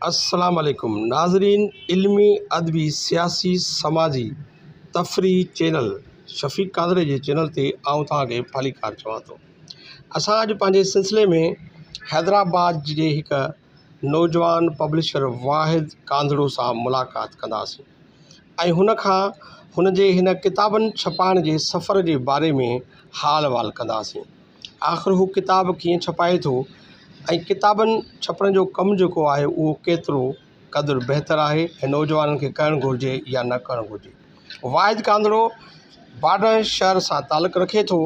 السلام عليڪم ناظرين علمي ادبي سياسي سماجي تفريحي چينل شفيق قادري جي چينل تي آئون توهان کي ڀليڪار چوان ٿو اسان اڄ پنهنجي سلسلي ۾ حيدرآباد جي هڪ نوجوان پبلشر واحد ڪانڌڙو سان ملاقات ڪنداسين ۽ هن کان هن جي هن ڪتابن ڇپائڻ جي سفر جي باري ۾ حال احوال ڪنداسين آخر هو ڪتاب ڪيئن ڇپائي ٿو ۽ ڪتابن ڇپڻ جو ڪم جيڪو آهي اهو ڪيترو قدر بهتر آهي ۽ نوجوانن کي ڪرڻ گهرجي يا نه ڪرڻ گهرجي. واحد ڪانڌڙو باڊهه شهر سان تعلق رکي ٿو.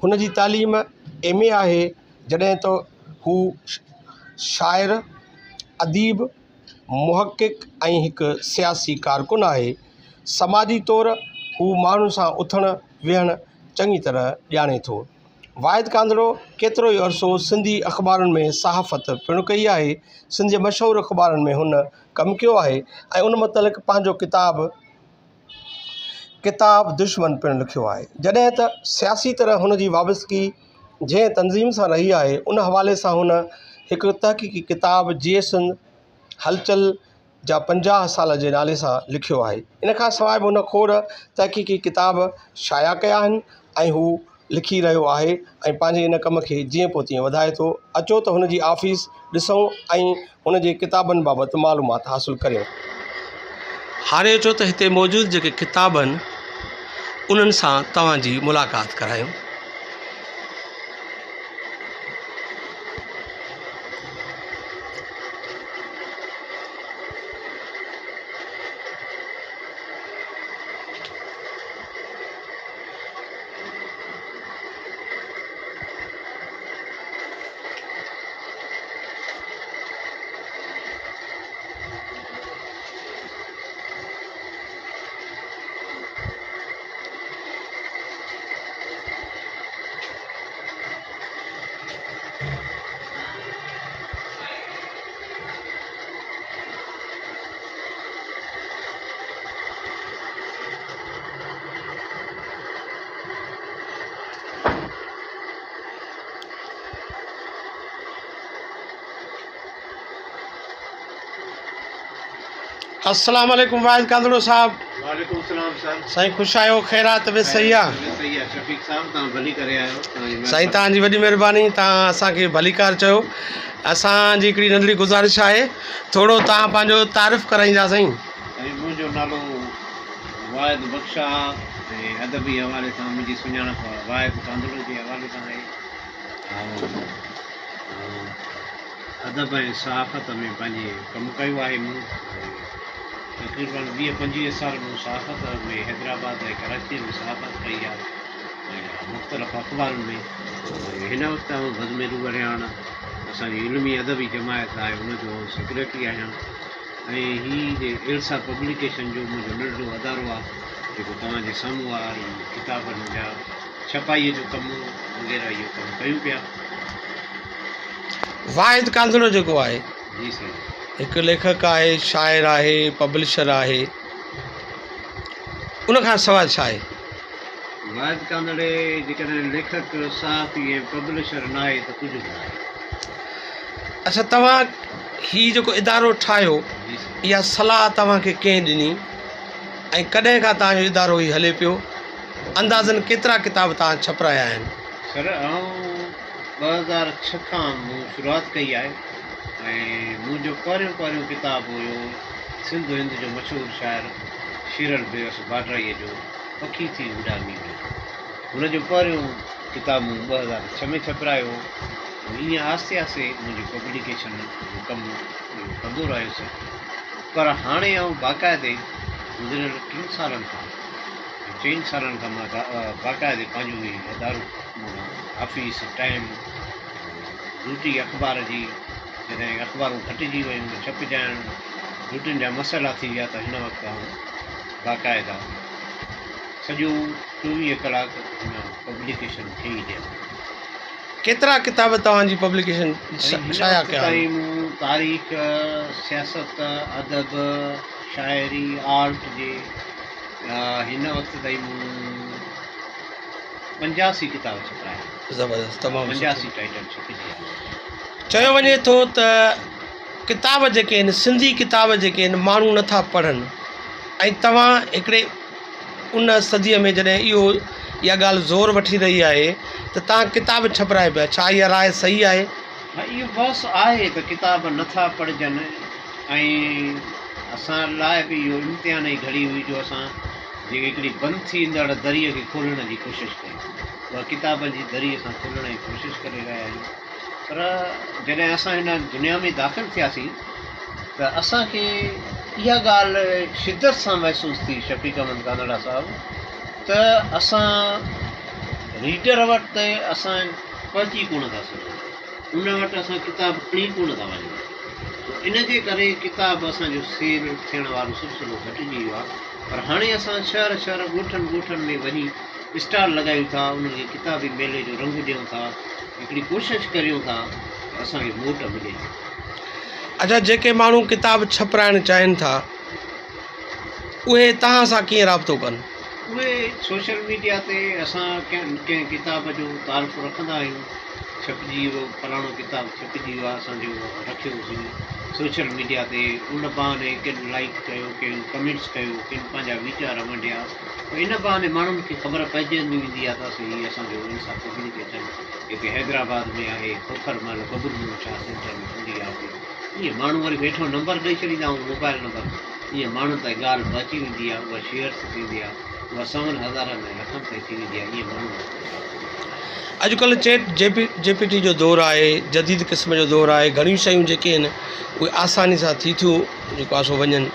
هن جي تعليم ايم اي آهي جڏهن ته هو شاعر، اديب، محقق ۽ هڪ سياسي ڪارڪن آهي. سماجي طور هو ماڻهن سان اٿڻ ويهڻ چڱي طرح ڄاڻي ٿو. واحد ڪانڌڙو ڪيترو ئي عرصو سنڌي اخبارن ۾ صحافت پڻ ڪئي آهي. سنڌ جي مشهور اخبارن ۾ هن ڪم ڪيو آهي ۽ ان متعلق پنهنجو ڪتاب ڪتاب دشمن پڻ لکيو آهي. جڏهن ته سياسي طرح هن جي وابستگي جنهن تنظيم سان رهي آهي ان حوالي سان هن هڪ تحقيقي ڪتاب جيئي سنڌ هلچل جا 50 سال جي نالي سان لکيو آهي. ان کان سواء به هن کوڙ تحقيقي ڪتاب شايع ڪيا آهن ۽ هو لکي رهيو آهي ۽ پنهنجي ان ڪم کي جيئن پوء تيئن وڌائي ٿو. اچو ته هن جي آفيس ڏسون ۽ هن جي ڪتابن بابت معلومات حاصل ڪريون. هاڻي اچو ته هتي موجود جيڪي ڪتاب آهن انهن سان توهان جي ملاقات ڪرايون. السلام عليڪم واحد ڪانڌڙو صاحب. وعليڪم السلام سر. سائين خوش آهيو خير آ طبيعت صحيح آ. طبيعت صحيح آ شفيق صاحب توهان ڀلي ڪري آيو توهان جي مهرباني. سائين توهان جي وڏي مهرباني توهان اسان کي ڀليڪار چيو اسان جي هڪڙي ننڍڙي گذارش آهي ٿورو توهان پنهنجو تعارف ڪرائيندا سائين. سائين منهنجو نالو واحد بخش آ ۽ ادبي حوالي سان منهنجي سڃاڻپ واحد ڪانڌڙو جي حوالي سان آهي آئون ادب ۽ صحافت ۾ پنهنجي ڪم ڪيو آهي مون ۽ تقريبن 20 25 سال مون صحافت ۾ حيدرآباد ۽ ڪراچيء ۾ صحافت ڪئي آهي ۽ مختلف اخبارن ۾ ۽ هن وقت آئون بزم روح رهاڻ اسان جي علمي ادبي جماعت آهي ان جو آئون سيڪريٽري آهيان ۽ هي جي ايلسا پبليڪيشن جو منهنجو ننڍڙو ادارو آهي جيڪو توهان جي سامهون آهي هي ڪتابن جا ڇپائيء جو ڪم وغيره اهو ڪم ڪيون پيا. واحد ڪانڌڙو جيڪو آهي جي سائين. هڪ ليکڪ آهي، شاعر آهي، پبلشر آهي، ان کان سواء ڇا آهي؟ واحد ڪانڌڙي جيڪڏهن ليکڪ، صحافي ۽ پبلشر ناهي ته ڪجهه به ناهي. اڇا توهان هي جيڪو ادارو ٺاهيو جي سائين. اها صلاح توهان کي ڪنهن ڏني ۽ ڪڏهن کان توهان جو ادارو هي هلي پيو؟ اندازن ڪيترا ڪتاب توهان ڇپرايا آهن؟ سر آئون 2006 کان مون شروعات ڪئي آهي ۽ منهنجو پهريون پهريون ڪتاب هيو سنڌ هند جو مشهور شاعر شيرل بيوس باڊرائيء جو پکي ٿي اڏامي ويو. هن جو پهريون ڪتاب مون 2006 ۾ ڇپرايو هو ۽ ائين آهستي آهستي منهنجي پبليڪيشن جو ڪم اهو ڪندو رهيس پر هاڻي آئون باقاعدي گذريل ٽن سالن کان چئن سالن کان مان باقاعدي پنهنجو هي ادارو معنيٰ آفيس ٽائيم ڊيوٽي اخبار جي جڏهن اخبارون گهٽجي ويون ڇپجائڻ ڊيوٽين جا مسئلا ٿي ويا ته هن وقت آئون باقاعده سڄو 24 ڪلاڪ هن پبليڪيشن کي ئي ڏيان ٿو. ڪيترا ڪتاب توهان جي پبليڪيشن سائين هن شايع وقت ڪيا آهن؟ تائين مون تاريخ، سياست، ادب، شاعري، آرٽ جي هن وقت تائين مون 85 ڪتاب ڇپرايا آهن. زبردست تمام سٺو. 85 ٽائيٽل ڇپجي ويا. چيو وڃي ٿو ته ڪتاب جيڪي آهن سنڌي ڪتاب جيڪي آهن ماڻهو نٿا پڙهن ۽ توهان هڪڙي ان صديء ۾ جڏهن اهو اها ڳالهه زور وٺي رهي آهي ته توهان ڪتاب ڇپرايو پيا ڇا اها راء صحيح آهي؟ ها اهو بحث آهي ته ڪتاب نٿا پڙهجن ۽ اسان لاء به اهو امتحان جي گهڙي هئي جو اسان جيڪي هڪڙي بند ٿيندڙ دريء کي کولڻ جي ڪوشش ڪئي اها ڪتابن جي دري اسان کولڻ جي ڪوشش ڪري رهيا آهيون پر جڏهن اسان هن دنيا ۾ داخل ٿياسين ته اسان کي اها ڳالهه شدت سان محسوس ٿي شفيق احمد ڪانڌڙا صاحب ته اسان ريڊر وٽ ته اسان پهچي ڪونه ٿا سگهون ان وٽ اسان ڪتاب کڻي ڪونه ٿا وڃون ان جي ڪري ڪتاب اسان جو سيل ٿيڻ وارو سلسلو گهٽجي ويو آهي پر هاڻي اسان شهر شهر ڳوٺن ڳوٺن ۾ وڃي اسٽال لڳايون ٿا انهن کي ڪتابي ميلي جو رنگ ڏيون ٿا هڪڙي ڪوشش ڪريون ٿا ته اسان کي موٽ ملي ٿي. اڇا جيڪي ماڻهو ڪتاب ڇپرائڻ چاهين ٿا اهي توهان سان ڪيئن رابطو ڪن؟ اهي سوشل ميڊيا تي اسان ڪنهن ڪتاب جو تعارف رکندا آهيون ڇپجي ويو فلاڻو ڪتاب ڇپجي ويو آهي اسان جو رکيوسين سوشل ميڊيا تي ان بهاني ڪن لائيڪ ڪيو ڪن ڪمينٽس ڪيو ڪن پنهنجا ويچار ونڊيا ان بهاني ماڻهن کي خبر پئجندي ويندي آهي ته اسين هي اسان جو انصاف پبليڪيشن هتي حيدرآباد ۾ آهي کوکر محل قبر نور شاهه سينٽر ۾ هوندي آهي آفيس ائين ماڻهو وري هيٺان نمبر ڏئي ڇڏيندا آهيون موبائل نمبر ائين ماڻهن تائين ڳالهه پهچي ويندي آهي اها شيئرس ٿيندي آهي اها سون هزارن ۽ لکن تائين ٿي ويندي آهي ائين ماڻهو اڄڪلهه چيٽ جي پي ٽي جو دور آهي جديد قسم جو دور آهي گهڻيون شيون جيڪي آهن اهي آساني سان ٿي ٿيون جيڪو آهي سو وڃن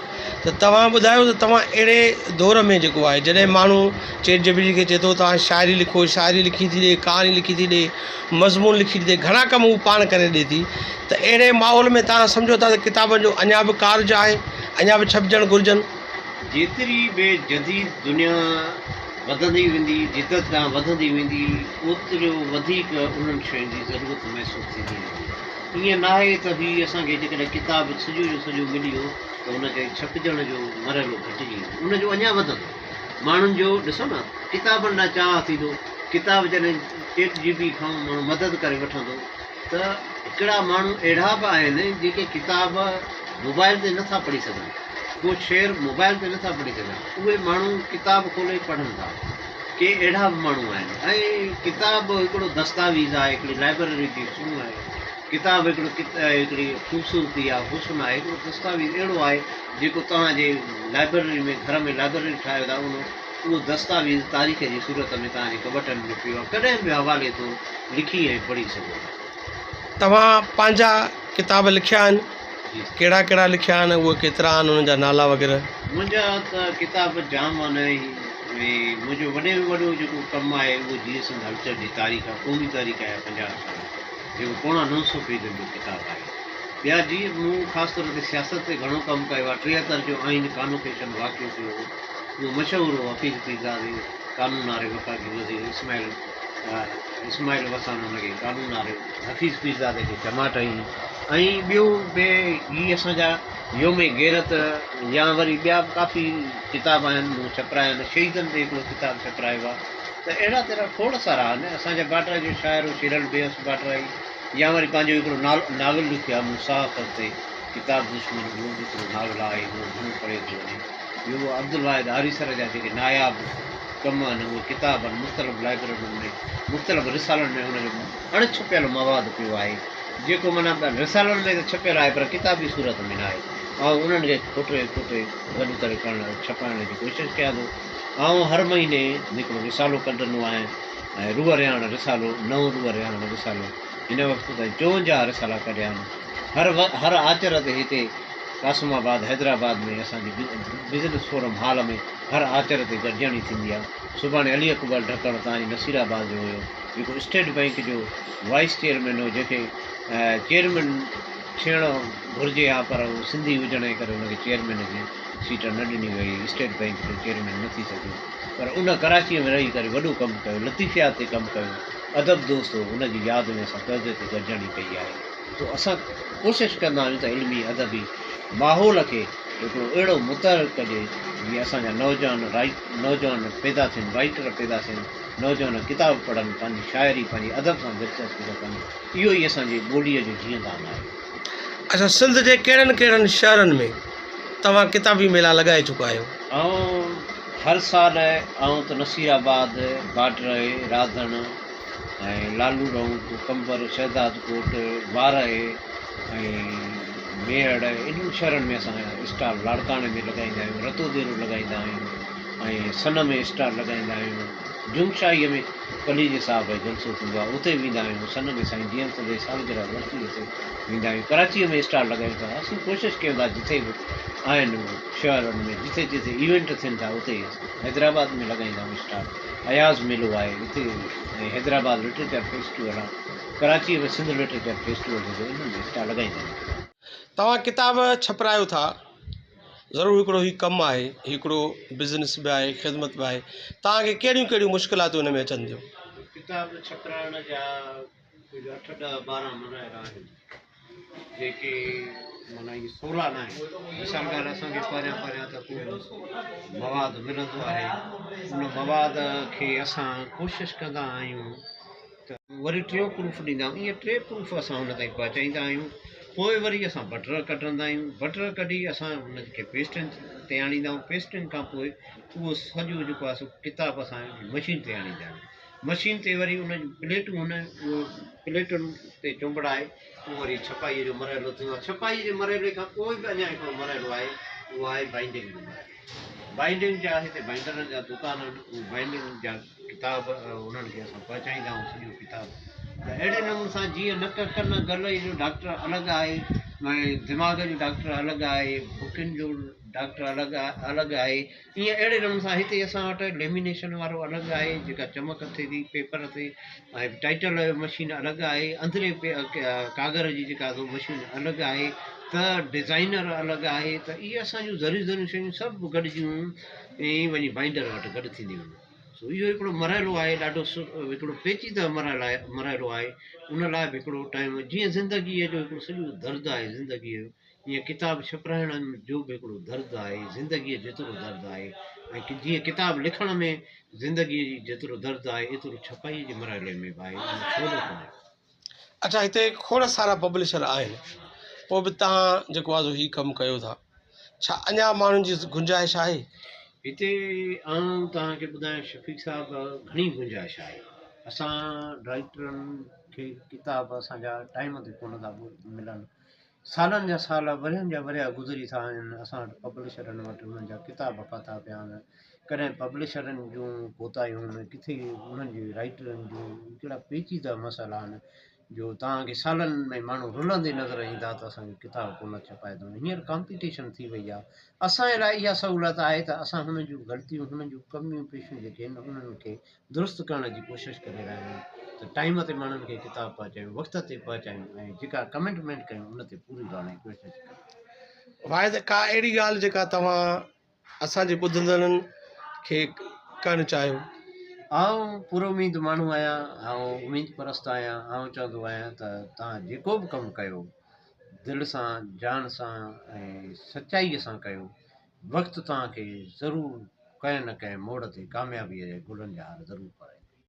ته توهان ٻڌايو ته توهان اهڙي دور ۾ جيڪو آهي جڏهن ماڻهو چيٽ جي پي ٽي کي چئي ٿو توهان شاعري لکو شاعري لکي ٿي ڏي ڪهاڻي لکي ٿي ڏي مضمون لکي ٿي ڏي گهڻا ڪم هو پاڻ ڪري ڏي ٿي ته اهڙي ماحول ۾ توهان سمجهو ٿا ته ڪتابن جو اڃا به ڪارج آهي اڃا به ڇپجڻ گهرجن. جيتري به جديد دنيا وڌندي ويندي جدت ڏانهن وڌندي ويندي اوترو وڌيڪ انهن شين جي ضرورت محسوس ٿيندي ويندي. ائين ناهي ته هي اسان کي جيڪڏهن ڪتاب سڄو جو سڄو ملي ويو ته ان جي ڇپجڻ جو مرحلو گهٽجي ويندو، ان جو اڃا وڌندو. ماڻهن جو ڏسو نه ڪتابن ڏانهن چاهه ٿيندو، ڪتاب جڏهن چيٽ جي پي کان ماڻهو مدد ڪري وٺندو ته هڪڙا ماڻهو اهڙا به آهن جيڪي ڪتاب موبائل تي نٿا پڙهي سگهن، ڪو شعر موبائل تي نٿا پڙهي سگهن، اهي ماڻهو ڪتاب کولي پڙهن ٿا. ڪي اهڙا به ماڻهو آهن ۽ ڪتاب هڪڙو دستاويز آهي، هڪڙي لائبرري جي سونهن آهي، ڪتاب هڪڙو هڪڙي خوبصورتي آهي، حسن آهي، هڪڙو دستاويز اهڙو آهي جيڪو توهان جي لائبرري ۾ گهر ۾ لائبرري ٺاهيو ٿا ان اهو دستاويز تاريخ جي صورت ۾ توهان جي ڪٻٽن ۾ پيو آهي، ڪڏهن به حوالي طور لکي ۽ پڙهي سگهو ٿا. توهان پنهنجا ڪتاب لکيا آهن؟ ڪهڙا ڪهڙا لکيا آهن اهي ڪيترا آهن انهن جا نالا وغيره. منهنجا ته ڪتاب جام آهن ۽ منهنجو وڏي ۾ وڏو جيڪو ڪم آهي اهو جيئي سنڌ هلچل جي تاريخ آهي قومي تاريخ آهي 50 سال جيڪو پوڻا نو سو پيجن جو ڪتاب آهي. ٻيا جي مون خاص طور تي سياست تي گهڻو ڪم ڪيو آهي 73 جو آئين ڪانوڪيشن واقعو ٿيو هو اهو مشهور هو حفيظ پيرزادي قانون واري وفاقي وزير اسماعيل اسماعيل وساڻ ان کي قانون واري حفيظ پيرزادي کي چماٽ هنئي ۽ ٻيو به هي اسان جا يوم غيرت يا وري ٻيا به ڪافي ڪتاب آهن مون ڇپرايا آهن شهيدن تي هڪڙو ڪتاب ڇپرايو آهي ته اهڙا تهڙا کوڙ سارا آهن اسان جا باٽرائي جو شاعر هو شيرل بيوس باٽرائي يا وري پنهنجو هڪڙو ناول لکيو آهي مون صحافت تي ڪتاب دشمن اهو به هڪڙو ناول آهي اهو گهڻو پڙهيو ٿو وڃي ٻيو عبدالواحد آريسر جا جيڪي ناياب ڪم آهن اهي ڪتاب آهن مختلف لائبررين ۾ مختلف رسالن ۾ هن جو اڻ ڇپيل مواد پيو آهي جيڪو معنيٰ رسالن ۾ ته ڇپيل آهي پر ڪتابي صورت ۾ ناهي آئون انهن کي کوٽي کوٽي گڏ ڪري پڙهڻ ڇپائڻ جي ڪوشش ڪيان ٿو آئون هر مهيني هڪڙو رسالو ڪڍندو آهيان ۽ روح رهاڻ رسالو نئون روح رهاڻ رسالو هن وقت تائين 54 رسالا ڪڍيا آهن هر هر آچر تي هتي قاسم آباد حيدرآباد ۾ اسان جي بزنس فورم هال ۾ هر آچر تي گڏجاڻي ٿيندي آهي. سڀاڻي علي اڪبر ڍڪڻ تان جي نصير آباد جو هيو، جيڪو اسٽيٽ بئنڪ جو وائيس چيئرمين هو، جنهن کي چيئرمين ٿيڻ گهرجي ها پر هو سنڌي هجڻ جي ڪري هن کي چيئرمين جي سيٽ نه ڏني وئي، اسٽيٽ بئنڪ جو چيئرمين نه ٿي سگهيو پر ان ڪراچيء ۾ رهي ڪري وڏو ڪم ڪيو، لطيفيات تي ڪم ڪيو، ادب دوست هو، ان جي ياد ۾ اسان تعزيتي گڏجاڻي ڪئي آهي. سو اسان ڪوشش ڪندا آهيون ته علمي ادبي ماحول کي هڪڙو اهڙو متحرڪ ڪجي جيئن اسان جا نوجوان رائيٽ نوجوان پيدا ٿين رائيٽر پيدا ٿين نوجوان ڪتاب پڙهن پنهنجي شاعري پنهنجي ادب سان دلچسپي رکن اهو ئي اسان جي ٻوليء جو جيئندان آهي. اڇا سنڌ جي ڪهڙن ڪهڙن شهرن ۾ توهان ڪتابي ميلا لڳائي چڪا آهيو؟ آئون هر سال آئون ته نصير آباد، باڊرهه، راڌڻ ۽ لالو رونق، قمبر، شهداد ڪوٽ، وارهه ۽ ميهڙ انهن شهرن ۾ اسان اسٽال لاڙڪاڻي ۾ لڳائيندا آهيون، رتوديرو لڳائيندا آهيون ۽ سن ۾ اسٽال لڳائيندا آهيون. جنگشاهيء ۾ پليجي صاحب جو جلسو ٿيندو آهي، اتي ويندا آهيون. سن ۾ سائين جي ايم سيد جي سالگرهه ورسيء تي ويندا آهيون. ڪراچيء ۾ اسٽال لڳايون ٿا. اسين ڪوشش ڪيون ٿا جٿي به آهن شهرن ۾ جٿي جٿي ايونٽ ٿين ٿا اتي حيدرآباد ۾ لڳائيندا آهيون اسٽال. اياز ميلو آهي اتي ۽ حيدرآباد لٽريچر فيسٽيول آهي. ڪراچيء ۾ سنڌ لٽريچر فيسٽيول ٿيندو آهي انهن ۾ اسٽال لڳائيندا آهيون. توهان ڪتاب ڇپرايو ٿا. ضرور هڪڙو هي ڪم آهي هڪڙو بزنس به آهي خدمت به آهي توهان کي ڪهڙيون ڪهڙيون مشڪلاتون ان ۾ اچن ٿيون؟ ڪتاب ڇپرائڻ جا ڪجهه اٺ ڏهه ٻارهن مرحلا آهن جيڪي معنيٰ اهي سولا نه آهن مثال ڳالهه اسان کي پهريان پهريان ته ڪو مواد ملندو آهي ان مواد کي اسان ڪوشش ڪندا آهيون ته وري ٽيون پروف ڏيندا آهيون ائين ٽي پروف اسان ان تائين پهچائيندا آهيون پوء وري اسان بٽر ڪڍندا آهيون بٽر ڪڍي اسان ان کي پيسٽن تي آڻيندا آهيون پيسٽن کان پوء اهو سڄو جيڪو آهي سو ڪتاب اسان مشين تي آڻيندا آهيون مشين تي وري ان جون پليٽون هن اهو پليٽن تي چنبڙائي اهو وري ڇپائيء جو مرحلو ٿيندو آهي ڇپائيء جي مرحلي کان پوء به اڃا هڪڙو مرحلو آهي اهو آهي بائنڊنگ جو مرحلو بائنڊنگ جا هتي بائنڊرن جا دڪان آهن اهي بائنڊنگ جا ڪتاب انهن کي اسان پهچائيندا آهيون سڄو ڪتاب ته اهڙي نموني سان جيئن نڪ ڪن گلي جو ڊاڪٽر الڳ آهي ۽ دماغ جو ڊاڪٽر الڳ آهي بڪين جو ڊاڪٽر الڳ الڳ آهي ائين اهڙي نموني سان هتي اسان وٽ ليمينيشن وارو الڳ آهي جيڪا چمڪ ٿئي ٿي پيپر تي ۽ ٽائيٽل جو مشين الڳ آهي اندرين ڪاڳر جي جيڪا سو مشين الڳ آهي ته ڊزائنر الڳ آهي ته اهي اسان جون ذريون ذريون شيون سڀ گڏجيون ائين وڃي بائنڊر وٽ گڏ ٿينديون آهن سو اهو هڪڙو مرحلو آهي ڏاڍو هڪڙو پيچيده مرحلو آهي مرحلو آهي ان لاء به هڪڙو ٽائيم جيئن زندگيء جو هڪڙو سڄو درد آهي زندگيء جو ائين ڪتاب ڇپرائڻ جو به هڪڙو درد آهي، زندگيء جيترو درد آهي ۽ جيئن ڪتاب لکڻ ۾ زندگيء جي جيترو درد آهي، ايترو ڇپائيء جي مرحلي ۾ به آهي، اهو سولو ڪونهي. اڇا هتي کوڙ سارا پبلشر آهن، پوء به توهان جيڪو آهي سو هي ڪم ڪيو ٿا، ڇا اڃا ماڻهن جي گنجائش آهي؟ هتي آئون توهان کي ٻڌايان شفيق صاحب گهڻي گنجائش آهي، اسان رائيٽرن کي ڪتاب اسان جا ٽائيم تي ڪونه ٿا ملن، سالن جا سال، ورهين جا ورهيه گذري ٿا وڃن، اسان وٽ پبلشرن وٽ انهن جا ڪتاب ڦاٿا پيا آهن، ڪڏهن پبلشرن جون ڪوتاهيون آهن، ڪٿي انهن جي رائيٽرن جون ڪهڙا پيچيده مسئلا آهن جو توهان کي سالن ۾ ماڻهو رلندي نظر ايندا ته اسان جو ڪتاب ڪونه ڇپائي اٿئون. هينئر ڪامپيٽيشن ٿي وئي آهي، اسان جي لاء اها سهولت آهي ته اسان هنن جون غلطيون، هنن جون ڪميون پيشيون جيڪي آهن انهن کي درست ڪرڻ جي ڪوشش ڪري رهيا آهيون ته ٽائيم تي ماڻهن کي ڪتاب پهچايون وقت تي پهچايون ۽ جيڪا ڪمٽمينٽ ڪيون ان تي پوري لهڻ جي ڪوشش ڪريون. واحد ڪا اهڙي ڳالهه جيڪا توهان اسان جي ٻڌندڙن کي ڪرڻ چاهيو. آئون پر اميد ماڻهو آهيان، آئون اميد پرست آهيان، آئون چوندو آهيان ته توهان جيڪو به ڪم ڪيو دل سان، جان سان ۽ سچائيء سان ڪيو، وقت توهان کي ضرور ڪنهن نه ڪنهن موڙ تي ڪاميابيء جي گلن جا هار ضرور پارائيندو.